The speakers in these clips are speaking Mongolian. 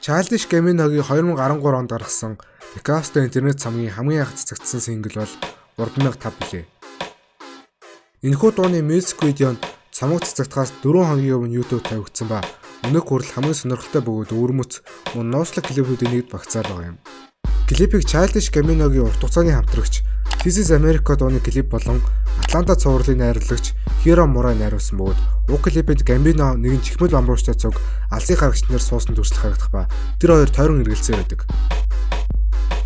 Childish Gambino-гийн 2013 онд гаргасан Because the Internet цомгийн хамгийн анх цацагдсан single бол 3005 билээ. Энэхүү дууны music video нь цомог цацагдахаас 4 хоногийн өмнө YouTube тавигдсан ба өнөөх хүртэл хамгийн сонирхолтой бөгөөд өвөрмөц, мөн нууцлаг клипүүдийн нэгд багцаар байгаа юм. Клипийг Childish Gambino-гийн урт хугацааны хамтрагч, This is America дууны клип болон Атланта цувралын найруулагч Hiro Murai найруулсан бөгөөд уг клипэнд Gambino нэгэн чихмэл бамбууштай цуг алсын харагчнаар суусан дүрслэх харагдах ба тэр хоёр тойрон эргэлзээр байдаг.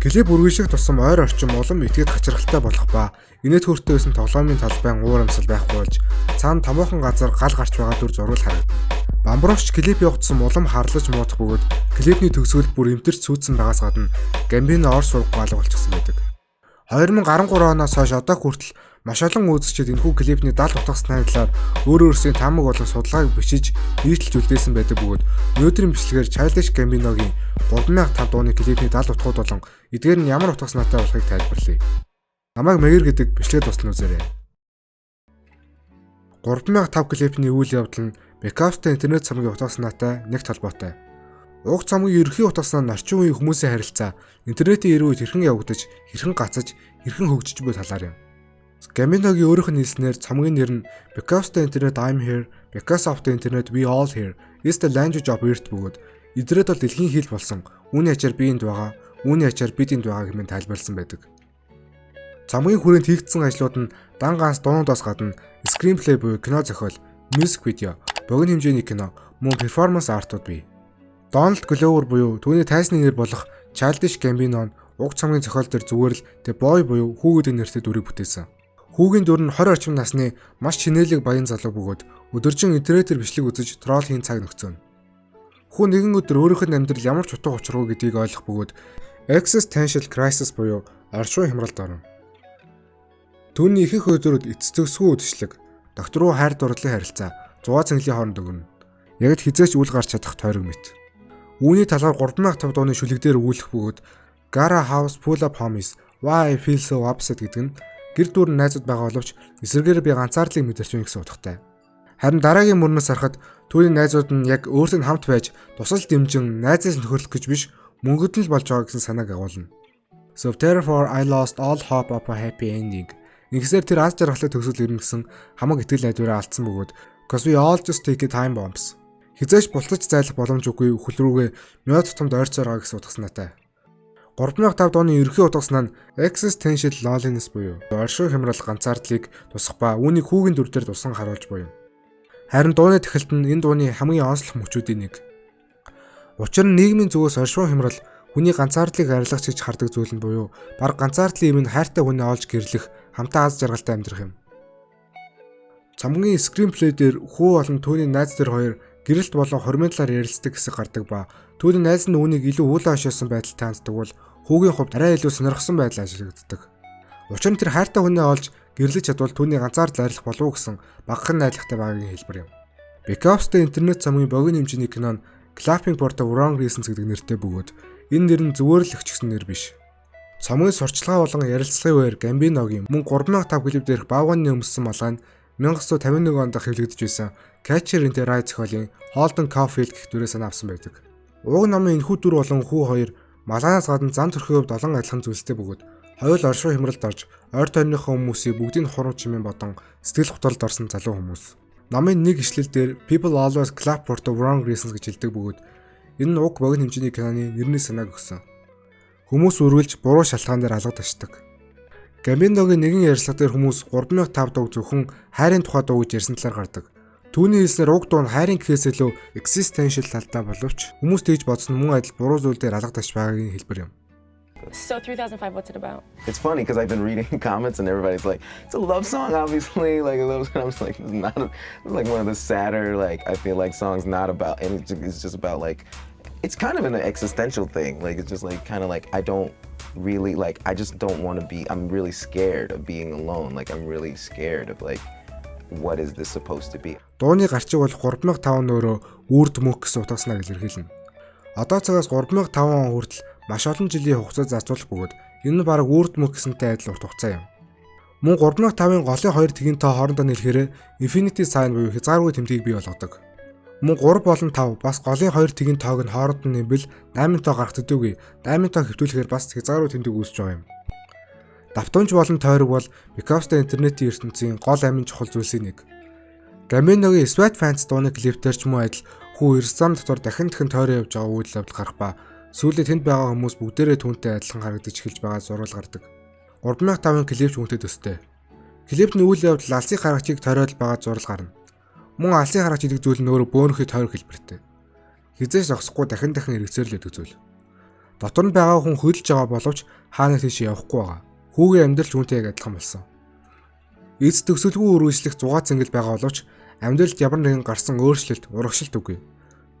Клип үргэлжлэх тусам ойр орчим улам этгээд хачирхалтай болох ба инээд хөөртэй байсан тоглоомын талбайн уур амьсгал байхгүй болж цаана томоохон газар гал гарч байгаа дүр зураг харагдана. Бамбруушч клип явагдсан улам харлаж муудах бөгөөд клипний төгсгөл бүр эмтэрч сүйдсэн байгаас гадна Гамбино ор сургахгүй алга болчихсон байдаг. 2013 оноос хойш одоо хүртэл маш олон үзэгчид энэхүү клипний далд утга санааны талаар өөр өөрсдийн таамаг болон судалгааг бичиж, нийтэлж үлдээсэн байдаг бөгөөд өнөөдрийн бичлэгээр Childish Gambino-гийн 3005 дууны клипний далд утгууд болон эдгээр нь ямар утга санаатай болохыг тайлбарлая. Намайг Мэгэр гэдэг, бичлэгээ дуустал үзээрэй. 3005 клипний үйл явдал нь Because the Internet цомгийн утга санаатай нэг холбоотой. Уг цомгийн ерөнхий утга санаа нь орчин үеийн хүмүүсийн харилцаа интернетийн эрүү үед хэрхэн явагдаж, хэрхэн гацаж, хэрхэн хөгжиж буй талаар юм. Gambino-гийн өөрийнх нь хэлснээр цомгийн нэр нь "Because the Internet I'm here, because of the Internet we all here is the language of earth" бөгөөд интернет бол дэлхийн хэл болсон. Үүний ачаар би энд байгаа, үүний ачаар бид энд байгаа хэмээн тайлбарласан байдаг. Цомгийн хүрээнд хийгдсэн ажлууд нь дан ганц дуунуудаас гадна screenplay буюу кино зохиол, music video, богино хэмжээний кино, мөн performance art ууд бий. Donald Glover буюу түүний тайзны нэр болох Childish Gambino нь уг цомгийн зохиол дээр зүгээр л The Boy буюу хүү гэдэг нэртэй дүрийг бүтээсэн. Хүүгийн дүр нь 20 орчим насны маш чинээлэг баян залуу бөгөөд өдөржин интернетээр бичлэг үзэж troll хийн цаг нөхцөөнө. Хүү нэгэн өдөр өөрийнх нь амьдрал ямар ч утга учиргүй гэдгийг ойлгох бөгөөд existential crisis буюу оршихуй хямралд орно. Түүний ихэнх өдрүүд эцэс төгсгүй үдэшлэг, доктор руу хайр дурлалын харилцаа, зугаа цэнгэлийн хооронд өнгөрнө. Яг л хэзээ ч үл гарч чадах тойрог мэт. Үүний талаар 3005 дууны шүлэг дээр өгүүлэх бөгөөд "Got a house full of homies, why I feel so upset" гэдэг нь гэр дүүрэн найзууд байгаа боловч эсрэгээр би ганцаардлыг мэдэрч байна гэсэн утгатай. Харин дараагийн мөрнөөс харахад түүний найзууд нь яг өөртөө хамт байж тусал дэмжин найзаас нөхөрлөх гэж биш, мөнгөд нь л болж байгаа гэсэн санааг агуулна. "So therefore I lost all hope of a happy ending." Ингэсээр тэр аз жаргалтай төгсгөл ирнэ гэсэн хамаг итгэл найдвараа алдсан бөгөөд "Cause we all just tick time bombs." Хэзээ ч бултаж зайлах боломж үгүй үхэл рүүгээ мёо тутамд ойрцоор байгаа гэсэн утга санаатай. 3005 дууны ерөнхий утга санаа нь existential loneliness буюу оршихуй хямрал, ганцаардлыг тусах ба үүнийг хүүгийн дүр дээр тулсан харуулж буй юм. Харин дууны тахилт нь энэ дууны хамгийн онцлог мөчүүдийн нэг. Учир нь нийгмийн зүгээс оршихуй хямрал хүний ганцаардлыг арилгах гэж хардаг зүйл нь буюу бараг ганцаардлын эм нь хайртай хүнээ олж гэрлэх, хамтаа аз жаргалтай амьдрах юм. Цомгийн screenplay дээр хүү болон түүний найз тэр хоёр гэрэлт болон хормын талаар ярилцдаг хэсэг гардаг ба түүний найз нь үүнийг илүү үл ойшоосон байдалтай ханддаг бол хүүгийн хувьд арай илүү сонирхсон байдал ажиглагддаг. Учир нь тэр хайртай хүнээ олж гэрлэж чадвал түүний ганцаардал арилах болов уу гэсэн багахан найдвартай байгаагийн хэлбэр юм. Because the Internet цомгийн богино хэмжээний кино нь Clapping for the Wrong Reasons гэдэг нэртэй бөгөөд энэ нэр нь зүгээр л өгчихсөн нэр биш. Цомгийн сурталчилгаа болон ярилцлагын үеэр Gambino-гийн мөн 3005 клип дээрх Бавганы өмссөн малгай нь 1951 онд хэвлэгдэж байсан Catcher in the Rye зохиолын Holden Caulfield гэх дүрээ санаа авсан байдаг. Уг номын энэхүү дүр болон хүү хоёр малгаанаас гадна зан төрхийн хувьд олон адилхан зүйлстэй бөгөөд хоёул оршихуй хямралд орж ойр тойрныхоо хүмүүсийг бүгдийг хурам чимээн бодон сэтгэл гутралд орсон залуу хүмүүс. Номын нэг ишлэл дээр "People always clap for the wrong reasons" гэж хэлдэг бөгөөд энэ нь уг богино хэмжээний киноны нэрний санааг өгсөн. Хүмүүс үргэлж буруу шалтгаан дээр алга ташдаг. Гамбиногийн нэгэн ярилцлага дээр хүмүүс 3005 дууг зөвхөн хайрын тухай дуу гэж ярьсан талаар гардаг. Түүний хэлснээр уг дуу нь хайрын гэхээс илүү existential талтай боловч хүмүүс тэгж бодсон нь мөн адил буруу зүйл дээр алга ташж байгаагийн хэлбэр юм. So 3005, what's it about? It's funny because I've been reading comments and everybody's like, "It's a love song, obviously." Like a love song. I'm just like, it's not. It's like one of the sadder, like I feel like songs not about, and it's just about like, it's kind of an existential thing. Like it's just like kind of like I don't really like. I just don't want to be. I'm really scared of being alone. Like I'm really scared of like, what is this supposed to be? Дууны гарчиг бол 3005 нь өөрөө үрд мөнх гэсэн утга санааг илэрхийлнэ. Одоо цагаас 3005 он хүртэл маш олон жилийн хугацаа зарцуулах бөгөөд энэ нь бараг үрд мөнх гэсэнтэй адил урт хугацаа юм. Мөн 3005-ын голын хоёр тгийн тоо хоорондоо нийлэхээр infinity sign буюу хязгааргүй тэмдгийг бий болгодог. Мөн 3 болон 5 бас голын 2 тэгийн тоог нь хооронд нь нэмбэл 8 тоо гарах төдийгүй 8 тоо хэвтүүлэхээр бас хязгааргүй тэмдэг үүсэж байгаа юм. Давтамж болон тойрог бол Microsoft интернетийн ертөнцийн гол амин чухал зүйлсийн нэг. Gambino-гийн Sweatpants дууны клиптэр ч мөн адил хүү ресторан дотор дахин дахин тойрон явж байгаа үйл явдал гарах ба сүүлдээ тэнд байгаа хүмүүс бүгдээрээ түүнтэй адилхан харагдаж эхэлж байгаа зурвал гардаг. 3005-ын клип ч үүнтэй төстэй. Клипний үйл явдал алсыг харагчийг тойроод байгаа зурвал гарна. Мөн алсыг харагч гэдэг зүйл нь өөрөө бөөнөхий тойрог хэлбэртэй. Хэзээ ч зогсохгүй дахин дахин эргэцээр л байдаг зүйл. Дотор нь байгаа хүн хөдөлж байгаа боловч хаана тийш явахгүй байгаа. Хүүгийн амьдрал ч үүнтэй яг адилхан болсон. Эц төгсгөлгүй үргэлжлэх зугаа цэнгэл байгаа боловч амьдралд ямар нэгэн гарсан өөрчлөлт, урагшилт үгүй.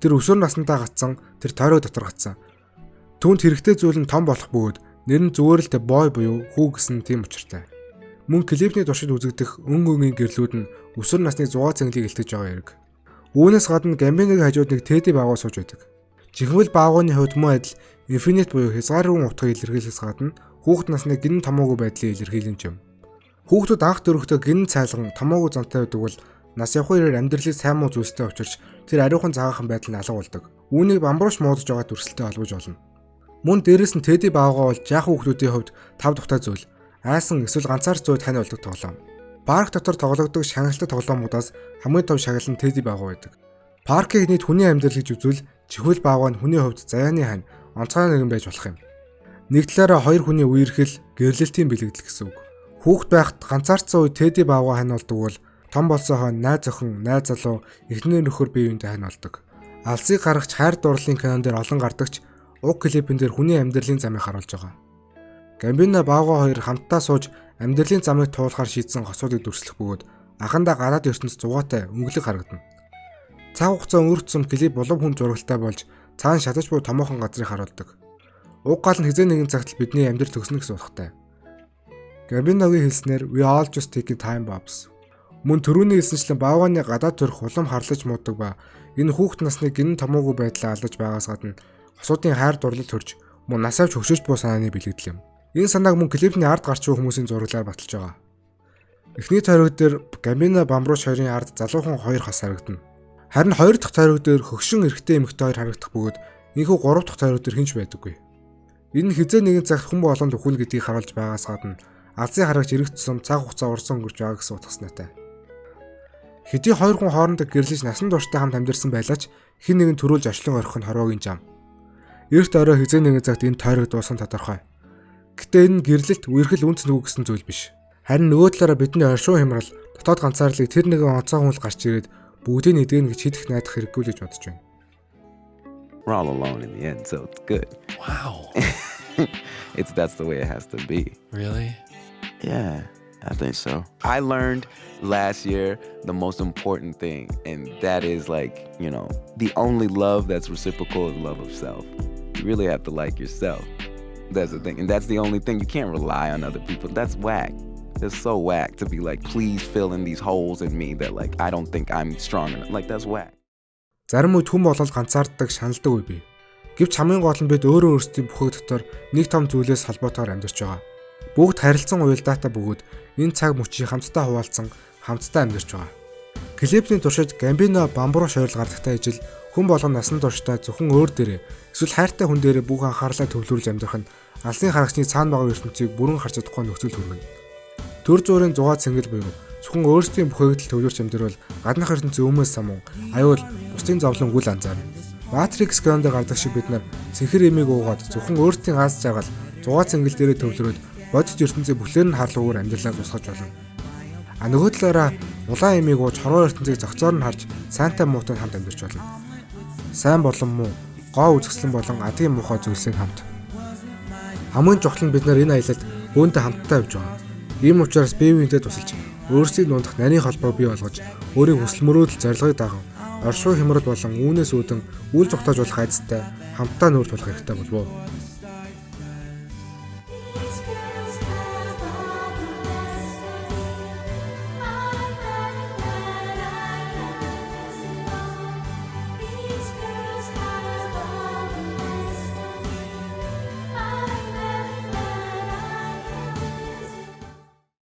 Тэр өсвөр насндаа гацсан, тэр тойрог дотор гацсан. Түүнд хэрэгтэй зүйл нь том болох бөгөөд нэр нь зүгээр л The Boy буюу хүү гэсэн тийм учиртай. Мөн клипний туршид үзэгдэх өн өнгийн гэрлүүд нь өсвөр насны зугаа цэнгэлийг илтгэж байгаа хэрэг. Үүнээс гадна Гамбиногийн хажууд нэг Teddy баавгай сууж байдаг. Жинхэнэ баавгайны хувьд мөн адил infinite буюу хязгааргүй утгыг илэрхийлэхээс гадна хүүхэд насны гэнэн томоогүй байдлыг илэрхийлэн юм. Хүүхдүүд анх төрөхдөө гэнэн цайлган томоогүй зантай байдаг бол нас явахын үеэр амьдралыг сайн муу зүйлстэй учирч тэр ариухан цагаахан байдал нь алга болдог. Үүнийг бамбрууш муудаж байгаа дүрслэлтэй холбож болно. Мөн дээрэс нь Teddy баавгай бол жаахан хүүхдүүдийн хувьд тав тухтай зүйл. Айсан эсвэл ганцаар зүйд хань болдог тоглоом. Парк дотор тоглогддог шагналтай тоглоомудаас хамгийн том шагнал нь Teddy баавгай байдаг. Паркийг нийт хүний амьдрал гэж үзвэл чихвэл баавгай нь хүний хувьд заяаны хань, онцгой нэгэн байж болох юм. Нэг талаараа хоёр хүний үерхэл, гэрлэлтийн бэлэгдэл гэсэн үг. Хүүхэд байхад ганцаардсан үед Teddy баавгай хань болдог бол том болсон хойно найз охин, найз залуу, эхнэр нөхөр бие биентэй хань болдог. Алсыг гаргаж хайр дурлалын кинон дээр олон гардагч уг клипэн дээр хүний амьдралын замыг харуулж байгаа. Гамбино баавгай хоёр хамтдаа сууж амьдралын замыг туулахаар шийдсэн хосуудыг дүрслэх бөгөөд анхандаа гадаад ертөнц зугаатай өнгөлөг харагдана. Цаг хугацаа өнгөрөх тусам клип улам хүн зурагтай болж цаана шатаж буй томоохон газрыг харуулдаг. Уг гал нь хэзээ нэгэн цагт л бидний амьдрал төгснө гэсэн утгатай. Гамбиногийн хэлснээр "We all just taking time bombs." Мөн түрүүний хэлсэнчлэн баавгайны гадаад төрх улам харлаж муудаг ба энэ хүүхэд насны гэнэн томоогүй байдлаа алдаж байгаас гадна хосуудын хайр дурлал төрж мөн нас авч хөгшөөж буй санааны бэлэгдэл юм. Энэ санааг мөн клипний ард гарч буй хүмүүсийн зураглаар баталж байгаа. Эхний тойрог дээр Гамбино Бамбрууш хоёрын ард залуухан хоёр хос харагдана. Харин хоёр дахь тойрог дээр хөгшин эрэгтэй эмэгтэй хоёр харагдах бөгөөд ийнхүү гурав дахь тойрог дээр хэн ч байдаггүй. Энэ нь хэзээ нэгэн цагт хүн болгонд үхнэ гэдгийг харуулж байгаас гадна алсын харагч ирэх тусам цаг хугацаа урсан өнгөрч байгаа гэсэн утга санаатай. Хэдий хоёр хүн хоорондоо гэрлэж насан туршдаа хамт амьдарсан байлаа ч хэн нэгэн түрүүлж очлон орхих нь хорвоогийн зам. Эрт орой хэзээ нэгэн цагт энэ тойрог дуусах нь тодорхой. Гэхдээ энэ нь гэрлэлт үерхэл үнэ цэнэгүй гэсэн зүйл биш. Харин нөгөө талаараа бидний оршин хямрал дотоод ганцаардлыг тэр нэгэн онцгой хүн л гарч ирээд бүгдийг нэгтгэнэ гэж хэд их найдах хэрэггүй л гэж бодож байна. We're all alone in the end, so it's good. Wow. It's that's the way it has to be. Really? Yeah, I think so. I learned last year the most important thing, and that is like, the only love that's reciprocal is love of self. You really have to like yourself. That's the thing. And that's the only thing. You can't rely on other people. That's whack. That's so whack to be like, "Please fill in these holes in me that, like, I don't think I'm strong enough." Like, that's whack. Зарим үед хүн болол ганцаарддаг, шаналдаг үе бий. Гэвч хамгийн гол нь бид өөрөө өөрсдийн бүхэг дотор нэг том зүйлээс холбоотойгоор амьдарч байгаа. Бүгд харилцан уялдаатай бөгөөд энэ цаг мөчийг хамтдаа хуваалцсан, хамтдаа амьдарч байгаа. Клипний туршид Гамбино Бамбруу шойрол гардагтай ижил хүн болгон насан туршдаа зөвхөн өөр дээрээ эсвэл хайртай хүн дээрээ бүх анхаарлаа төвлөрүүлж амьдрах нь алсын харагчны цаана байгаа ертөнцийг бүрэн харж чадахгүй нөхцөл хүргэнэ. Түр зуурын зугаа цэнгэл буюу зөвхөн өөрсдийн бүхэгдэл төвлөрч амьдрал гаднах ертөнцийн өмнөөс самун аюул бусдын зовлон үл анзаарна. Matrix кинонд гардаг шиг бид нар цэнхэр эмийг уугаад зөвхөн өөрсдийн аз жаргал зугаа цэнгэл дээрээ төвлөрөөд бодит ертөнцийг бүхлээр нь харлуугаар амьдралаа тусгаж болно. А нөгөө талаараа улаан эмийг ууж хорвоо ертөнцийг зохицоор нь харж сайнтай муутай хамт амьдарч болно. Сайн болон муу, гоо үзэсгэлэн болон адгийн муухай зүйлсийг хамт. Хамгийн чухал нь бид нар энэ аялалд бөөнтэй хамтдаа явж байгаа. Ийм учраас бие биентэй тусалж, өөрсдийн дундах нарийн холбоог бий болгож, өөрийн хүсэл мөрөөдөл зорилгыг даган оршихуй хямрал болон үүнээс үүдэн үл зугтааж болох айдастай хамтдаа нүүр тулах хэрэгтэй болов уу?